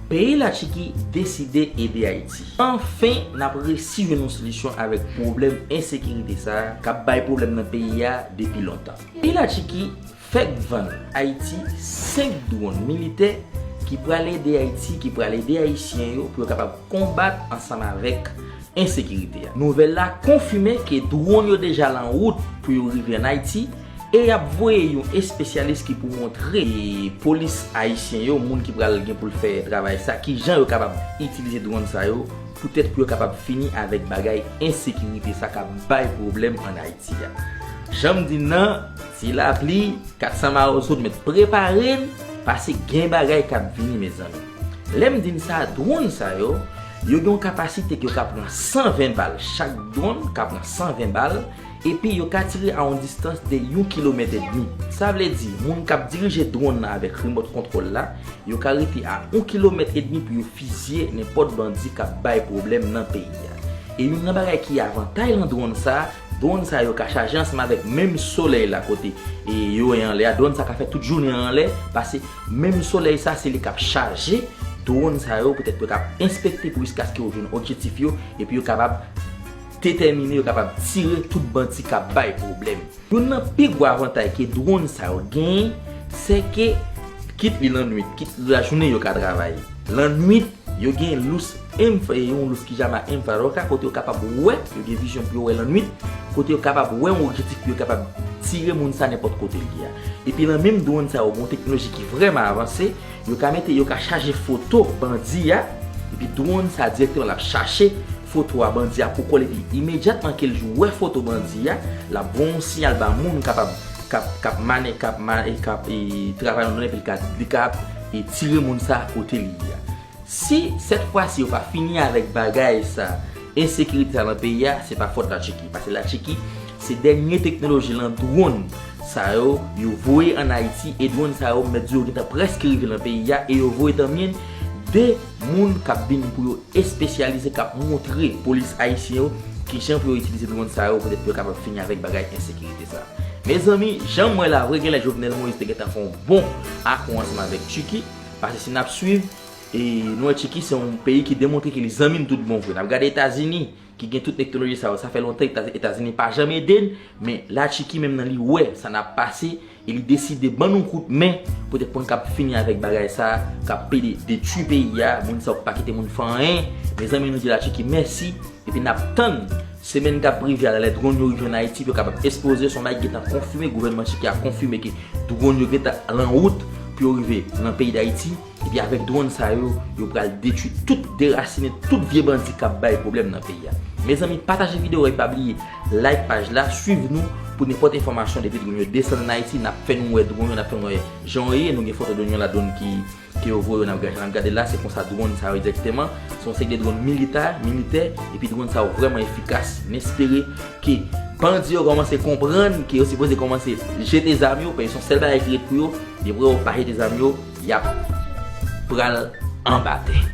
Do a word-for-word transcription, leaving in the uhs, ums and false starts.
Peyi Latchiki deside ede Ayiti. Anfen, n ap resi jwenn yon solisyon avèk pwoblèm ensekirite sa a k ap bay pwoblèm nan peyi a depi lontan. Peyi Latchiki fèk vann Ayiti senk dwòn militè ki pral ede Ayiti, ki pral ede Ayisyen yo pou yo kapab konbat ansanm avèk ensekirite a. Nouvèl la konfime ke dwòn yo deja lan wout pou yo rive ann Ayiti e y ap voye yon espesyalis ki pou montre polis ayisyen yo, moun ki pral gen pou l fè travay sa, ki jan yo kapab itilize dwòn sa yo poutèt pou yo kapab fini avèk bagay ensekirite sa k ap bay pwoblèm ann Ayiti a. Jan m di n nan, ti lapli, kat san mawozo, nou mèt prepare n, paske gen bagay k ap vini, mezanmi. Lè m di n sa, dwòn sa yo, yo gen yon kapasite ke yo ka pran san ven bal. Chak dwòn ka pran san ven bal, epi yo ka tire a yon distans de yon kilomèt edmi. Sa vle di, moun k ap dirije dwòn nan avèk remòt kontwòl la, yo ka rete a yon kilomèt edmi pou yo fizye nenpòt bandi k ap bay pwoblèm nan peyi a. E youn nan bagay ki avantay lan dwòn sa, dwòn sa yo ka chaje ansanm avèk menm solèy la kote e yo ye anlè a, dwòn sa ka fè tout jounen an anlè, paske menm solèy sa se li k ap chaje dwòn sa yo, poutèt pou yo ka enspekte pou jiskaske yo jwenn objektif yo, epi yo kapab detèmine, yo kapab tire tout bandi k ap bay pwoblèm. Youn nan pi gwo avantay ke dwòn sa yo genyen, se ke kit li lannwit, kit lajounen yo ka travay. Lannwit, yo gen lous enf-, yon lous ki chama enfraròka, kote yo kapab wè, yo gen vizyon pou yo wè lannwit, kote yo kapab wè yon objektif pou yo kapab tire moun sa nenpòt kote l ye a. Epi lan menm dwòn sa yo, gen yon teknoloji ki vrèman avanse, yo ka mete, yo ka chaje foto bandi a, epi dwòn sa dirèkteman l ap chache foto a bandi a pou kò l, epi imedyatman ke l wè foto bandi a, l ap voye yon siyal ba moun kapab, k ap, k ap mane, k ap ma-, e k ap, e, travay nan dwòn nan, epi l ka, li ka, e, tire moun sa kote l ye a. Si sèt fwa si yo pa fini avèk bagay sa, ensekirite sa nan peyi a, se pa fòt Latchiki. Paske Latchiki, se dènye teknoloji lan dwòn sa yo, yo voye ann Ayiti, e dwòn sa yo, m mèt di yo gentan prèske rive lan peyi a, e yo voye tanmen de moun k ap vin pou yo espesyalize, k ap montre polis ayisyen yo kijan pou yo itilize dwòn sa yo, poutèt pou yo kapab fini avèk bagay ensekirite sa. Mezanmi, jan m wè la, vre genlè Jovenel Moïse te gentan fè yon bon akò ansanm avèk Tchiki, paske si n ap swiv, e nou wè Tchiki se yon peyi ki demontre ke li zanmi n tout bon vre. N ap gade Etazini, ki gen tout teknoloji sa yo. Sa fè lontan Eta-, Etazini pa janm ede n, men Latchiki menm nan li wè sa n ap pase, e li deside ban nou kout men, poutèt pou n kab fini avèk bagay sa, k ap pede detwi peyi a, moun sa yo pa kite moun fè anyen. Mezanmi, nou di Latchiki mèsi, epi n ap tann semèn k ap rive a la, lè dwòn yo rive ann Ayiti, pou yo kapab ekspoze, se yon bagay ki gentan konfime, gouvènman Tchiki a konfime ke dwòn yo gentan lan wout pou yo rive nan peyi Dayiti. Epi avèk dwòn sa yo, yo pral detwi tout, derasinen tout vye bandi k ap bay pwoblèm nan peyi a. Mezanmi, pataje videyo a, epi pa bliye like paj la, swiv nou pou nenpòt enfòmasyon depi dwòn yo desann ann Ayiti, n ap fè nou wè dwòn yo, n ap fè nou wè jan yo ye, nou gen foto dwòn yo la, dwòn ki, ke yo voye yo, n ap gade, n ap gade la, se konsa dwòn sa yo egzakteman, se yon seri de dwòn milita, militè, epi dwòn sa yo vrèman efikas, n espere ke bandi yo kòmanse konprann ke yo sipoze kòmanse jete zam yo, paske se yon sèl bagay ki ret pou yo, depi yo pa jete zam yo, y ap pral anba tè.